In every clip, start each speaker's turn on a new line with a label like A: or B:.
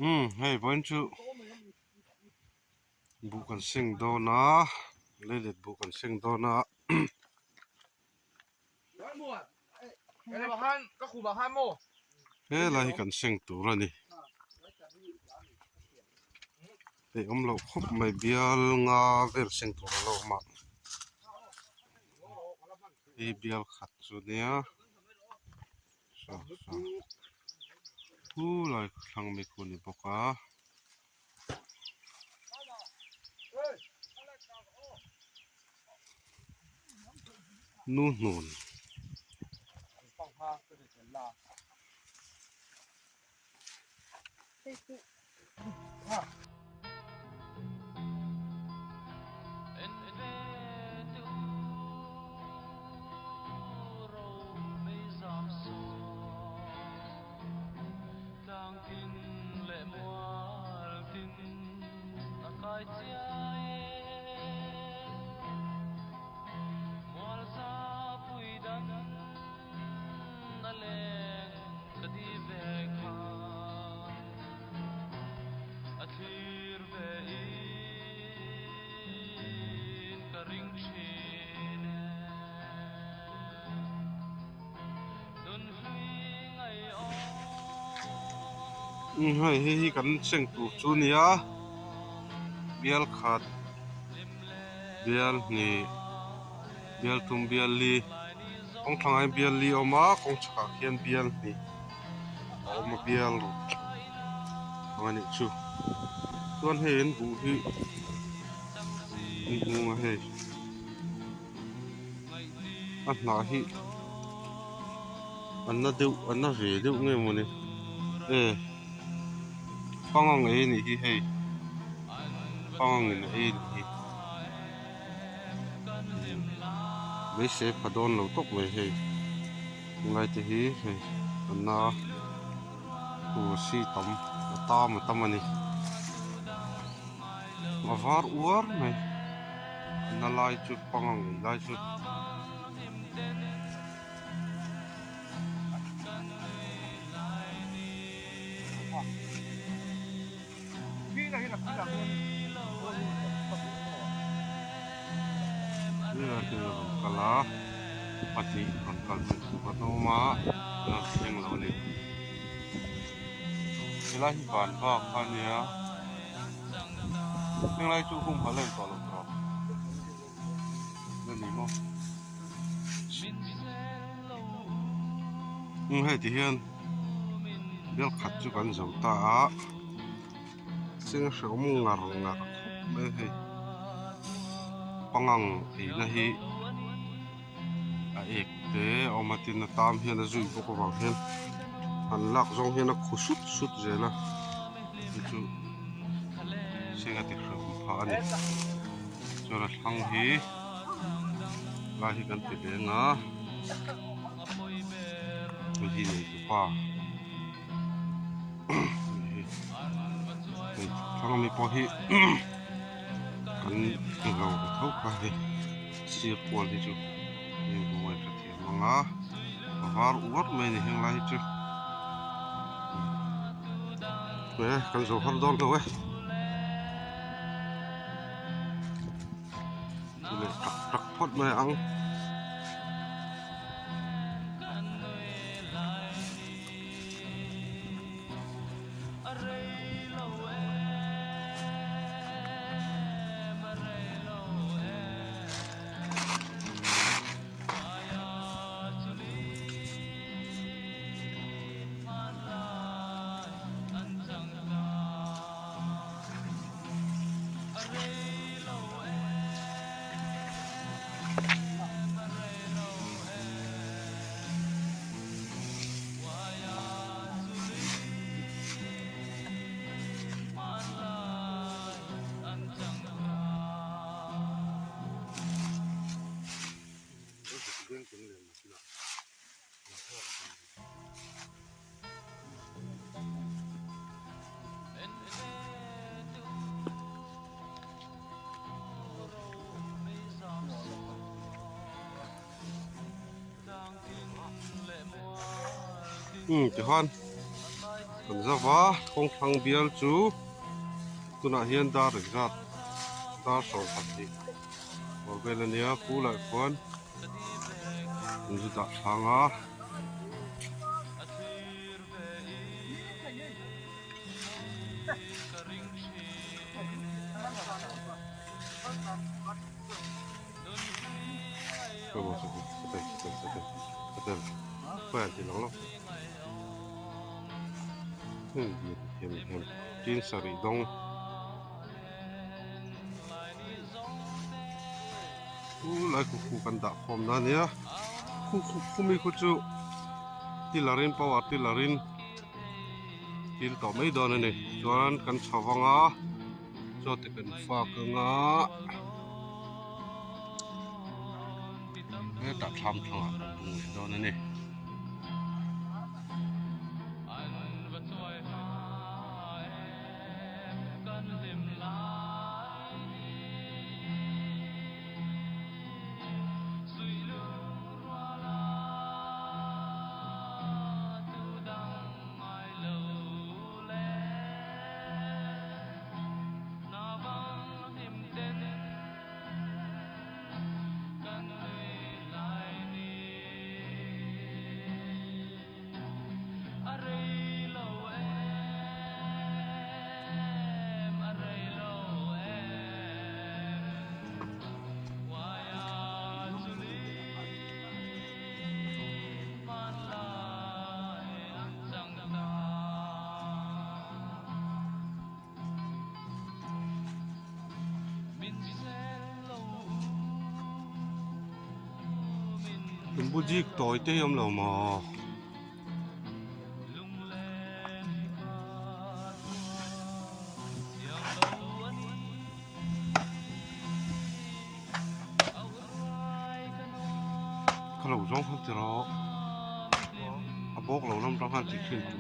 A: Umm hei vawiin chu buh kan seng dawn a leilet buh kan seng dawn a. Helai hi kan seng tur a ni hei awm loh khawp mai bial nga vel seng tur a lo awm a hei bial khat chu nia saw saw hu lai thlang mi khu a ni bawk a. Nu hnun. Hei hei hi kan seng tur chu a nia bial khat bial hnih bial thum bial li kawng thlangah hian bial li a awm a kawng chhakah khian bial hnih a awm a bial ruk ang a nih chu chuan hei an buh hi an hmung a hei a hnah hi a na deuh a na ve deuh nge mawni e pangang ei a nih hi hei pangangin a ei a nih hi beisei pha dawn lo tawp mai hei tunlai te hi hei a na tur si tam a tam a tam a ni a var uar mai a na lai chu pangang ei lai chu. Rawn kal a pahnih rawn kal ve tur an awm a an rawn thleng lo a ni helai hi van vak a nia henglai chu humhalh a intawh loh tawh a ni maw hei ti hian bial khat chu kan zo ta a. Seng hrehawm ngar ngar khawp mai a hei pangang eina hi a ek te a awm a tin a tam hian a zui bawk avang hian an lak zawng hian a khu sut sut zel a chu chu seng a ti hrehawm phah a ni chuan a thlang hi lai hi kan ti leng a hei hi nei tu pa. Hei thlang ami pawh hi kan englo ve tho kha hei sir kual hi chu hei buai hre thiam ang a a var uar mai a ni heng lai hi chu e kan zo har dawn lo e ti leh tak tak phawt mai ang. Umm tikhan Kan zo va kawngthlang bial chu tunah hian dar engzat dar 12 bawr vel a nia kulah khuan an zu dah thlâng a. Tin sarih dawng chu lai khu khu kan dah khawm na ania khu khu khumi khu chu tiller in power tiller in til tawh mai dawn a ni chuan kan chho vang a chaw te kan fak anga hetah thlam thlangah kan bung leh dawn a ni. Tumbu zik tawi te hi awm lo maw? Ka lo zawng khan ti rawh a bawk lo lam tang khan tih thin tur.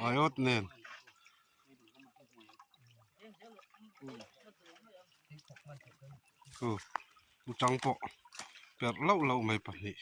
A: Aiawt nen chu chang pawh perh lauh lauh mai pahnih.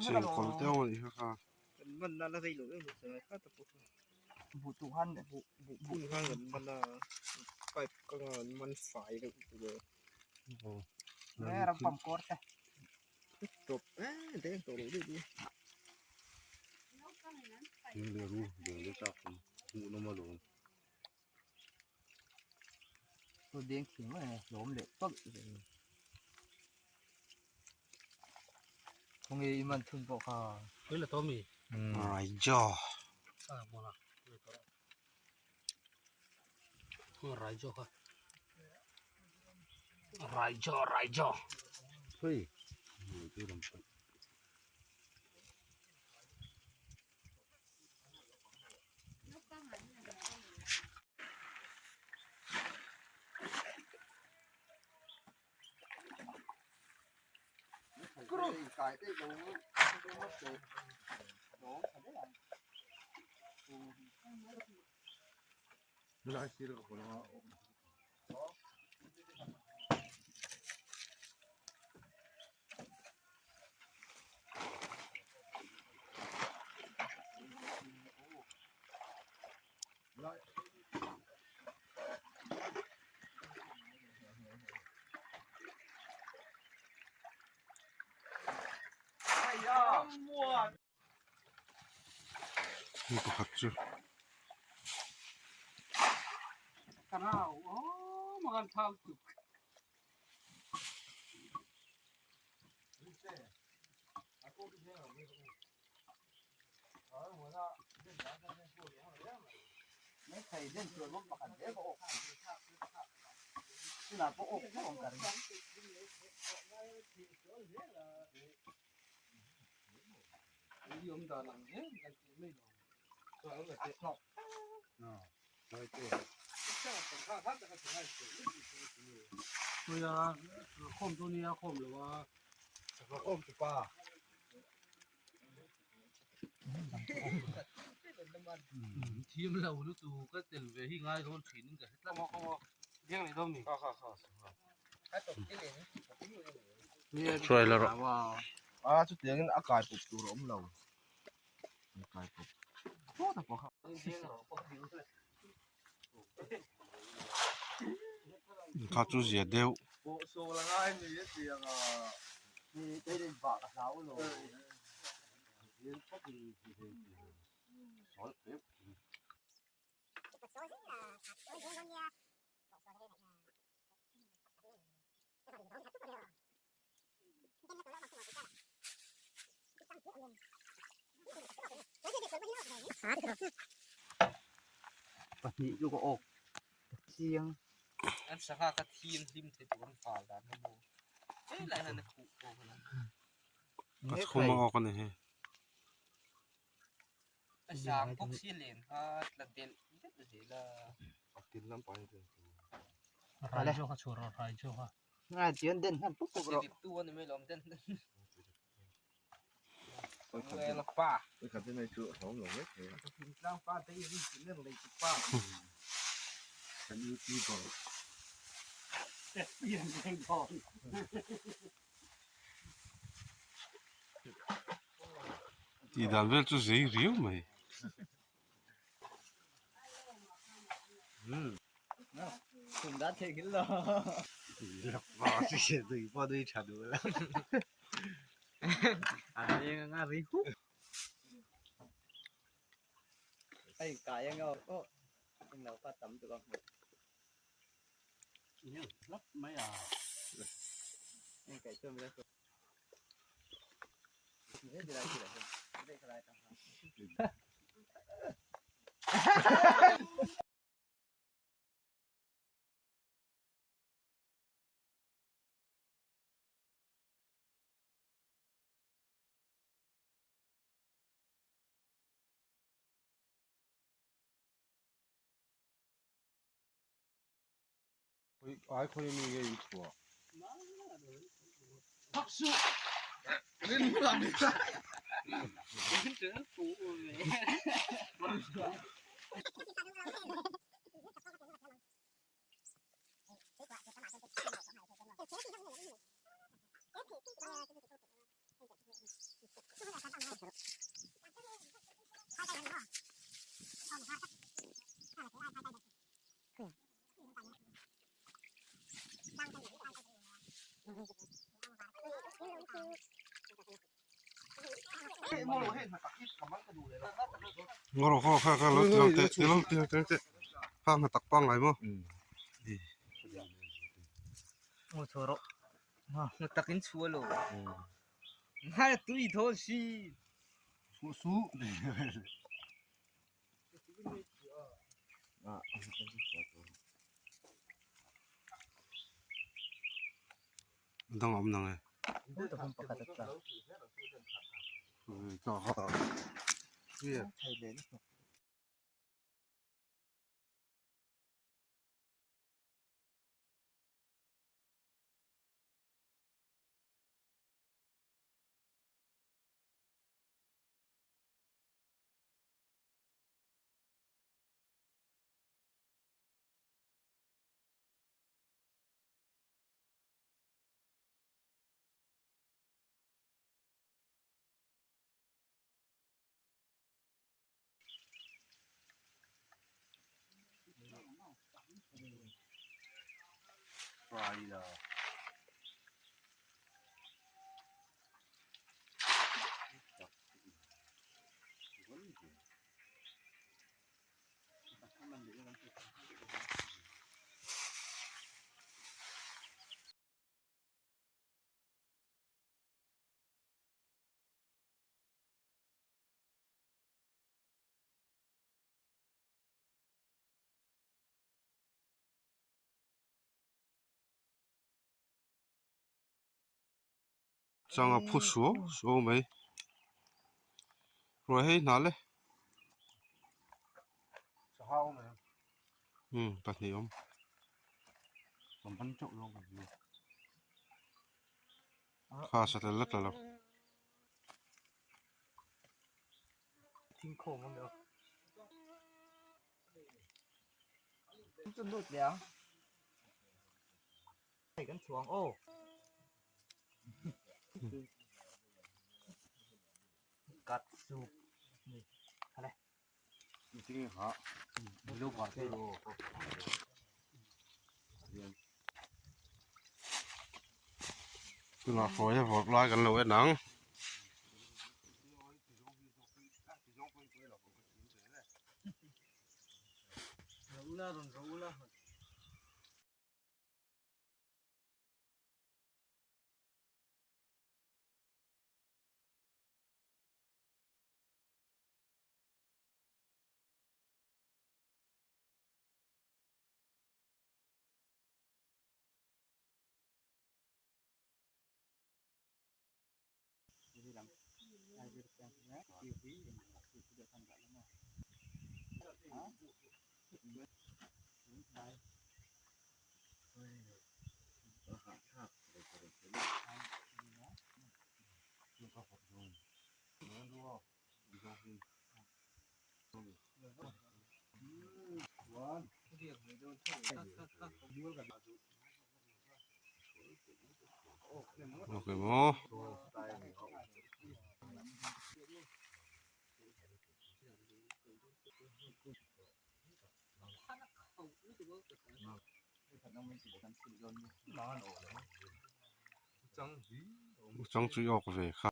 A: Chengkawl deuh a nih kha kha. Raijah. Hei. Mi pakhat chu Trailer
B: a chutiangin a kai pawp tur a awm lo kai pawp
A: kha chu zia deuh.
B: Pahnih chu ka awk chiang.
C: An sangha kha thim hlim thei tur an fal dan a maw helai hian a khuh pawh kha
A: Ka chhum a awk a ni hi.
C: A sang bawk si len kha tla delh delh zel a.
B: Ngai tian den hman pup pup rawh.
C: Tu a ni mai lawm den. Pa.
B: Kan youtuber.
A: Tih dan vel chu zei riau mai. Ai khawi mi nge i chhuah? Ngaw rawh khaw kha kha lo ti lang teh ti lang ti lang teh kha hna tak pangngai maw.
C: Takin chhuah lo. Ngai tui thawn si.
B: Su su.
A: Dang awm nang e. Changa phu suau suau mai ruai hei hna le umm pahnih awm kha satla la tla lo. Tunah hruaia vawrh lai kan lo en ang. Ok maw. Chang chu i awk ve kha.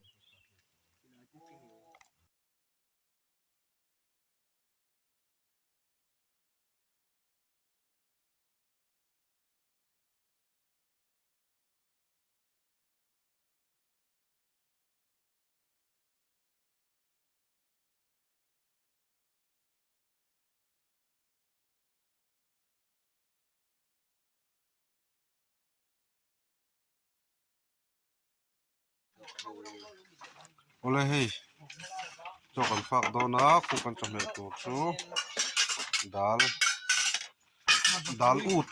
A: Awle hei chaw kan fak dawn a khu kan chawhmeh tur chu dal dal ut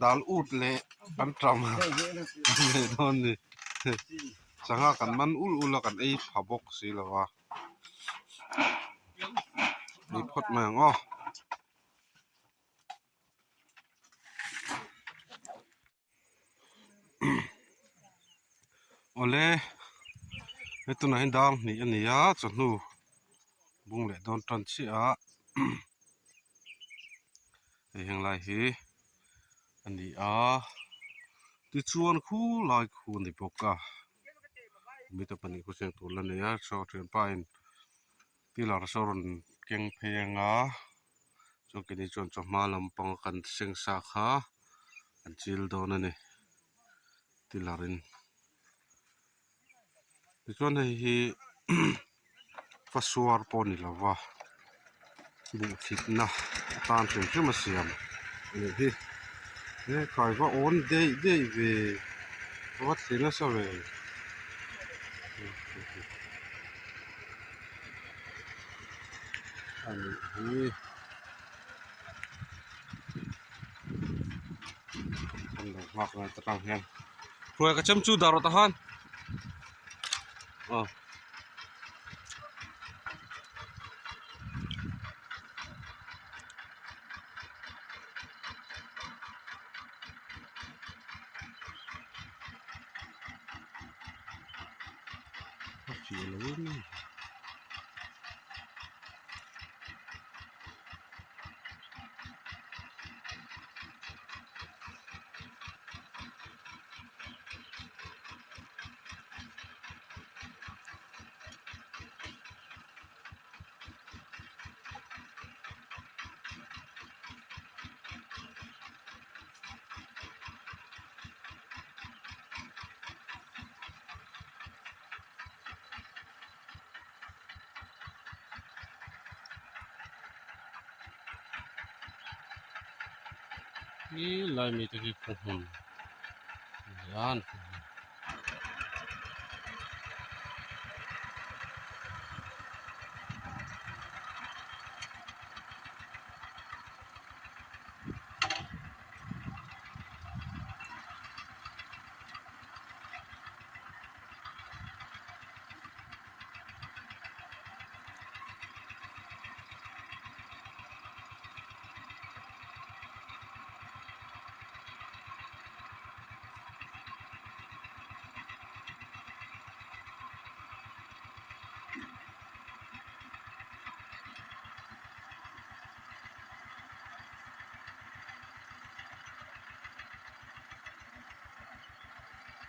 A: dal ut leh kan tam leh dawn a ni sangha kan man ul ul a kan ei pha bawk si lo va ei phawt mai ang aw. Awle he tunah hian dar hnih a ni a chawhnu bung leh dawn tan chiah a hei heng lai hi a ni a tichuan khulai khu a ni bawk a mite pahnih khu cheng tur la nei a saw thianpa in pillar saw rawn keng phei anga. Chuan keini chuan chawhma lampang kan seng sa kha an chil dawn a ni tiller in tichuan hei hi fasuar pawh a ni lo va buh thitna atan hrim hrim a siam a nih hi he khai va awn daih daih ve a va thli nasa ve. A nih hi an lo nghak lai ta tang hian hruai ka chem chu dah rawh ta khan aw. A fiah lo em em. Helai mi te hi khaw hmun a ni a an khaw hmun.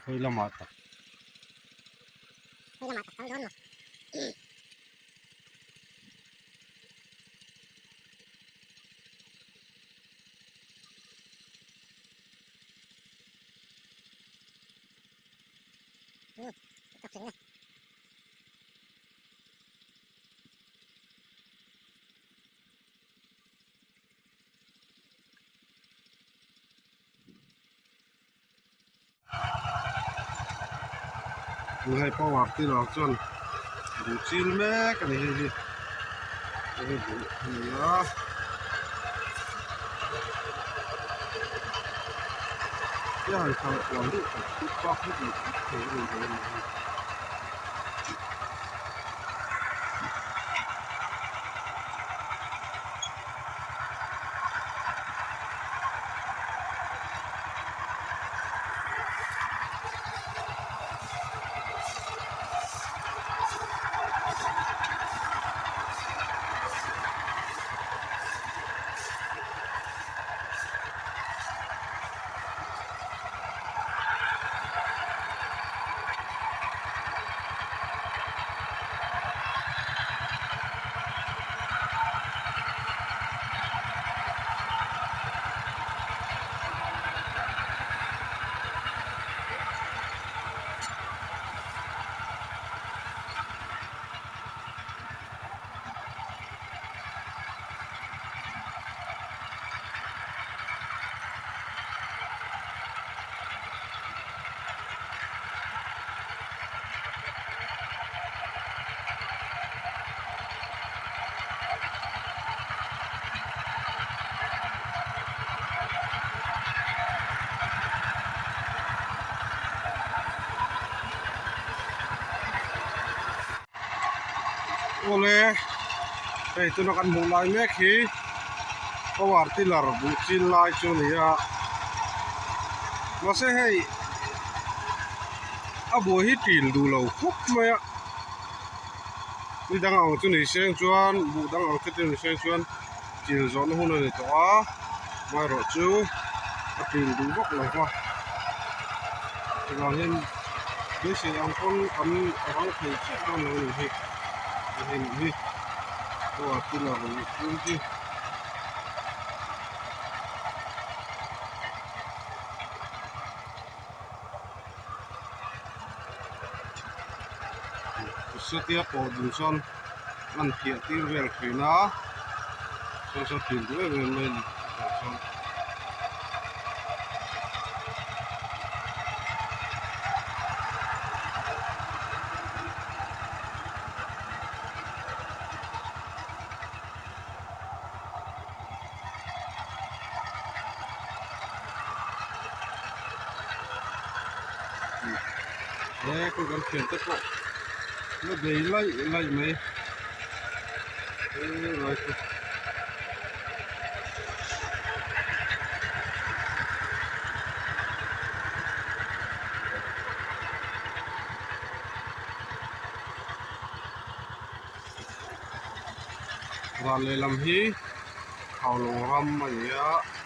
A: Khawi lamah tak
D: Khawi lamah tak kal dawn maw? Tak tling e.
A: Hei power tiller chuan buh chil mek a ni hei hi hei hi buh a ni a. Hei han khalh kual deuh tak tak bak hi tih vak thei a ni lo a ni hi. Awle, hei tuna kan hmuh lai mek hi power tiller buh chin lai chu a ni a, mahse hei a buai hi ṭil duh lo khawp mai a, ni dang ang chu ni seng chuan buh dang ang chu te ni seng chuan ṭil zawhna hun a ni tawh a, amaherawh chu a ṭil duh vak lo va, chuvang hian beisei ang pawn kan rang thei chiah dawn lo a ni hei hei nih hi power tiller luh chhung hi. Satia pawh dun chuan an phiah tir vel thin a saw saw thin duh em em mai a ni tah chuan. He khu kan thian te pawh la bei laih laih mai helai chu. Ral lehlam hi Haulawng ram a ni a.